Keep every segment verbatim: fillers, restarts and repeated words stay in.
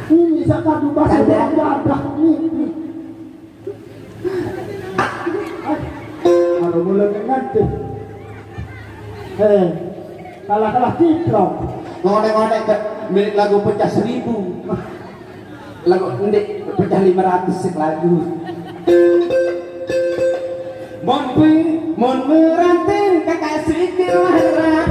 Ini saya kadu bahasa Jawa ini. Kalau mulai ngantuk. Hei, kalah-kalah kiprok. Ngonek-ngonek ke milik lagu pecah seribu. Lagu ndik pecah lima ratus sik lagu. Mon pui, mon meranting kakak sikil harap.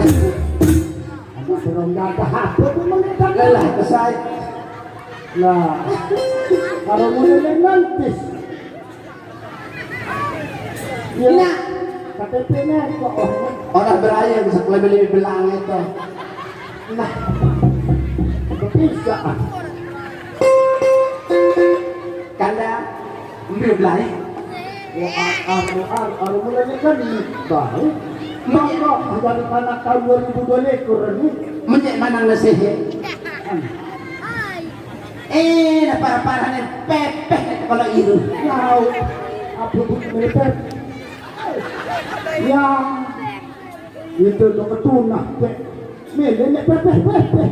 Aduh, belum ada apa tuh mendekat. Lelah, kesai. Lah, kalau mau nenek nanti. Iya. Nah. K T P-nya kok, oh. Orang beraya bisa lebih-lebih belang itu. Nah. Bisa. Kanda, ambil belai. Ya, ar-, ar-, ar-, ar-, mulanya kan baik. Mbak, Mbak, dari anak tahun dua ribu dua likur ini. Menyek manang nasihe. Eh, dah parah-parah nih, pepeh kalau itu. Tahu. Apa pun pepeh. Ya. Itu lo ketunah, Cek. Milih nek pepeh-pepeh.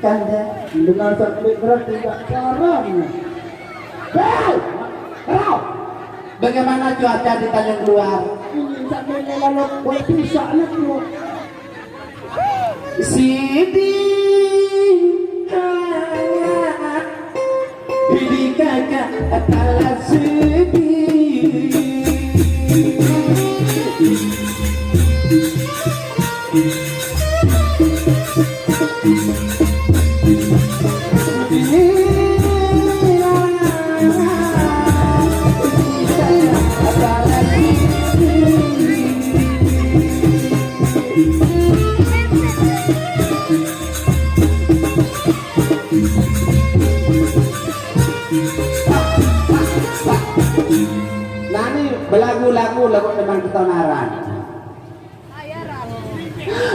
Kanda. Dengan sakit berat tidak caranya. Hei! Kerau! Bagaimana cuaca di Tanjung Keluar? Ini tak boleh lalu boleh pisah anak lu. Sidi, Sidi kakak telah sedih. Nani belagu-lagu lagu teman kita naran.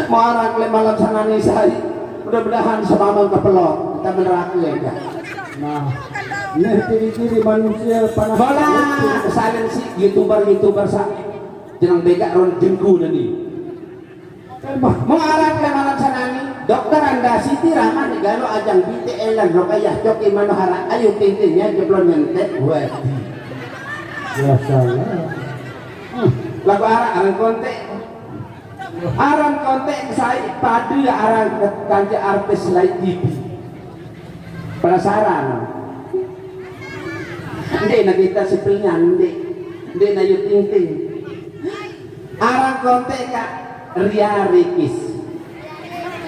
Mau arak le malam sana ni sai. Mudah-mudahan semalam kepelok. Kita meneraka ya. Nah, ini ciri-ciri manusia panas. Bola, saling si YouTuber-YouTuber sa. Jenang bega ron jengku nani. Mau arak le malam sana ni. Dokter Anda Siti Rahman di Galo Ajang B T L dan Rokayah Coki Manohara Ayu Tintinnya jeblon nyentek. Wah. Ya salah. Hmm. Lagu arak aran kontek. Aran kontek sai padu aran kanja artis lain T V. Penasaran? Nde na kita sepilnya nde. Nde na Ayu Ting Ting. Aran kontek ka Ria Ricis.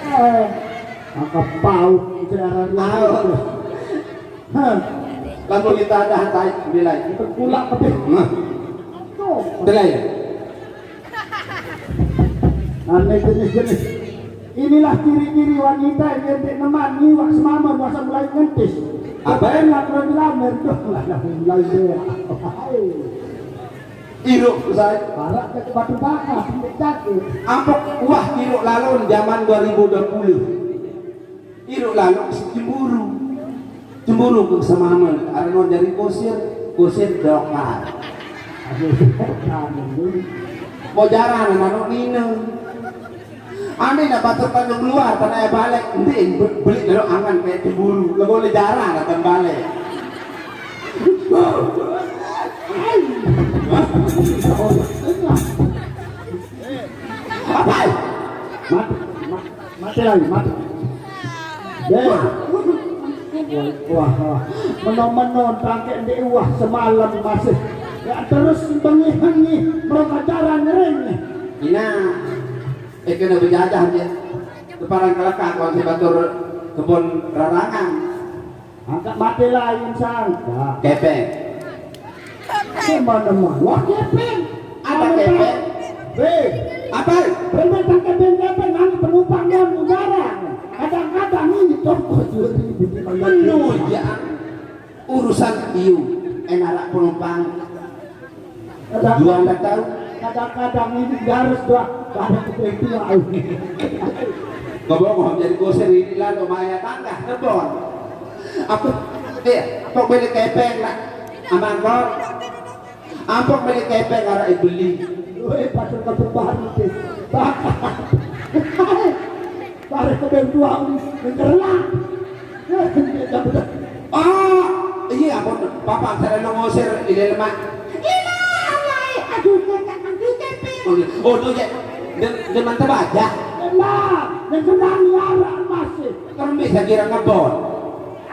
Eh, angka pau itu aran Ria Ricis. Hah. Lalu kita ada hatai bilai. Terkulak tapi. Nah. Tuh. Bilai ya? Aneh jenis-jenis. Inilah ciri-ciri wanita yang ngentik neman, ngiwak semamer, masa mulai ngentis. Apa? Yang nggak pernah dilamar, tuh, lah, lah, mulai dia. Iruk besar. Barak ke batu bakar, pendek jago. Ampok wah iruk lalon zaman dua ribu dua puluh. Iruk lalon cemburu. Cemburu ke semamer, ada non dari kusir, kusir dokar. Aduh, kamu. Mau jarang anak nina. Ane nak batur Tanjung Luar, tanah balik, nanti beli dulu angan kayak cemburu. Lo boleh jarang datang balik. Apa? Mati, mati, mati lagi, mati. Deh. Wah, wah, wah. Meno-meno tangke ndek wah semalam masih. Ya terus bengi-bengi mereka cara ngering nih. Ina, eh kena berjajah aja. Keparang kelekak, wong si batur kebon rarangan. Angkat mati lain sangka. Kepeng. Mana mana? Wah, kepeng. Ada kepeng? Be. Apa? Permen kepeng, kepeng, nang penumpang yang udara. Kadang-kadang ini toko dua ribu lima belas. Penuh ya. Urusan iu, enarak penumpang. Dua ndak tahu. Kadang-kadang ini harus dua. Kadang itu yang. Kau mau jadi kusir ini lah, kau maya tangga, kebon. Apa? Eh, apa beli kepeng lah? Amang kau? Ampok beli kepeng arah beli. Weh, pasal kau baru tu. Bareh kebeng dua uli, ngerela. Oh, iya, ampun. Papa saya lo ngusir di lemak. Iya, iya, aduh, nggak akan kita pi. Oh, iya. Oh, tuh ya. Dia, dia mantep aja. Nah, yang kenal laran masih. Kan bisa kira ngebon.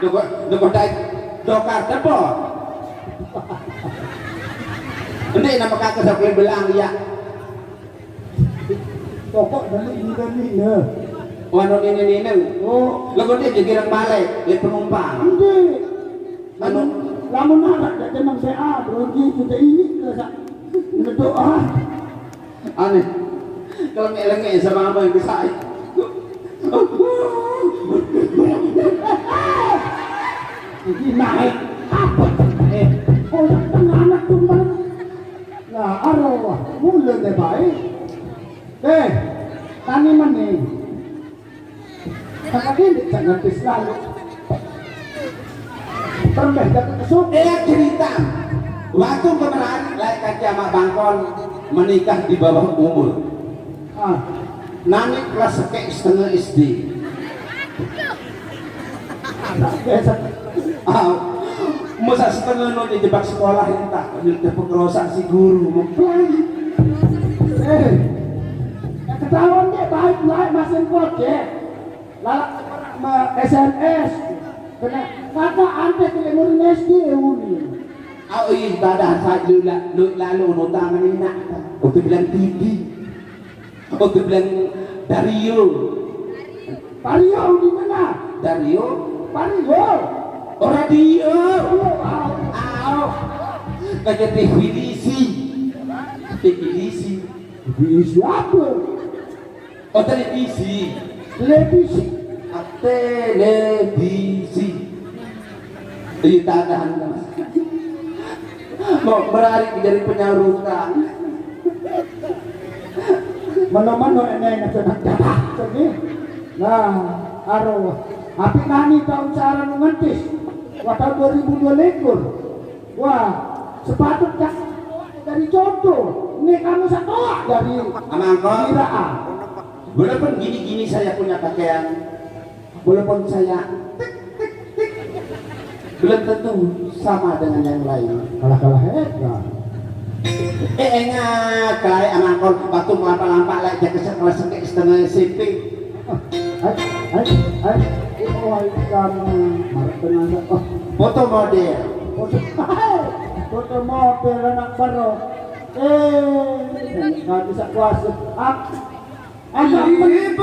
Doko, doko dai, dokar debon. Ini nama kakak sampai belang ya. Pokok dari ini dan ini. Wano ini ini. Oh, lo kok dia jadi orang balik, dia penumpang. Ende. Anu. Lamun, lamun arak dak jeneng C A, bro, iki sudah ini ke sak. Ngedok ah. Aneh. Kalau ngelenge sama apa yang besar. Iki naik apa? Eh, orang tengah anak tumbang. Lah, arwah, mulai deh baik. Eh, tani mana? Kakak ini tak ngerti selalu. Pernah dapat kesuk. Dia cerita. Waktu kemarin lain kaca sama bangkon menikah di bawah umur. Ah. Nani kelas seke setengah S D. Anak biasa. Ah, masa setengah no dijebak sekolah, entah, nyentuh pengerosak si guru, mau pelagi. Eh, ya ketahuan dia baik, baik masih kocek. Lalak me S M S. Kena kata ante ke murid S D uni. Au ih badah sa lu la lu lalu nutang ni nak. Oke bilang T V. Oke bilang Dario. Dario di mana? Dario. Dario. Oh, radio. Oh, au. Au. Kayak definisi. Definisi. Definisi apa? Oh, televisi. Televisi. Ah, televisi. Iya, tahan, tahan. Mau berari dari penyaluran. Mano-mano ini yang sudah datang. Nah, aduh. Tapi nani tahun sekarang mengantis. Wah, tahun dua ribu dua likur. Wah, sepatutnya dari contoh. Ini kamu satoa dari Amangkon. Kiraan. Walaupun gini-gini saya punya pakaian, walaupun saya tik, tik, tik, belum tentu sama dengan yang lain. Kalah-kalah hebat. Eh, enggak, kayak Amangkon waktu melampak-lampak, like, dia kesek, kesek, setengah S M P. Hai, hai, hai. Oh, hai, kamu. Marah dengan, oh. Foto model. Foto, foto model anak baru. Eh, nggak bisa kuasa. Ah, anak baru.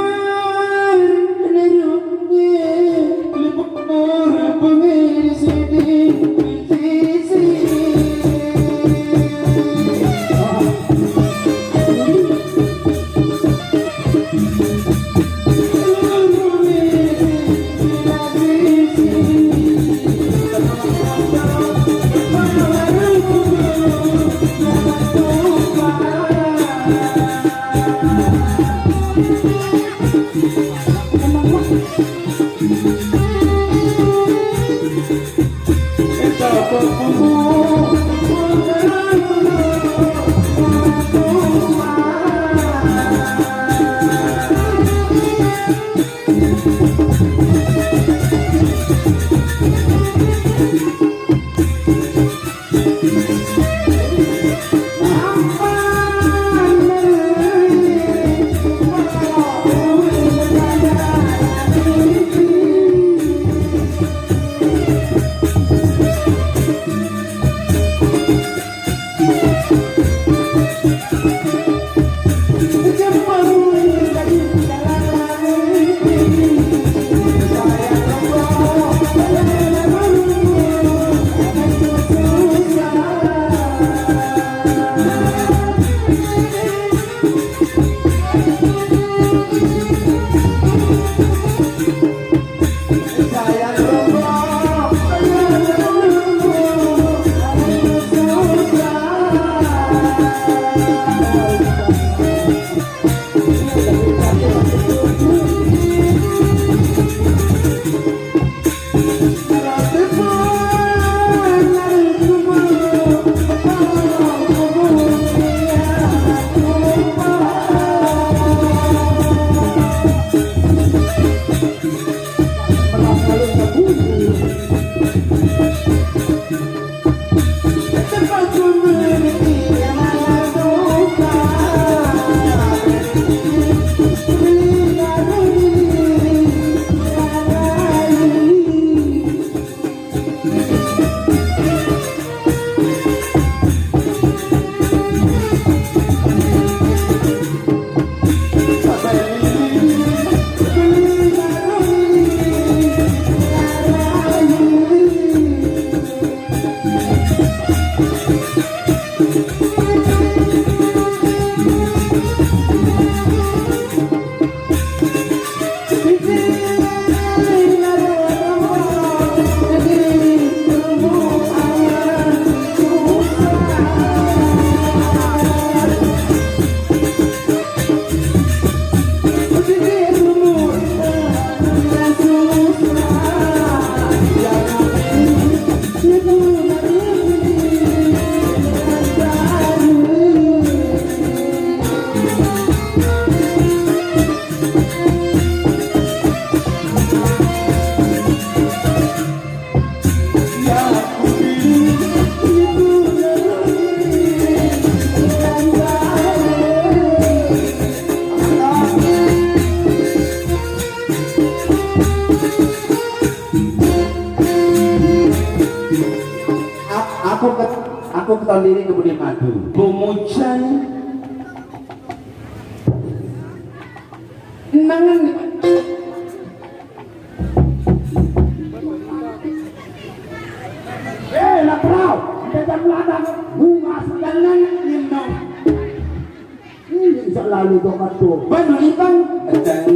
Aku ke, aku ke tahun ini ke Budi Madu. Bumucan. Nangan. Eh, laprau, kita jam ladang, bunga sedangan, you know. Ini insya Allah Lalu dokat tu. Bang, no, Ipan. Entah.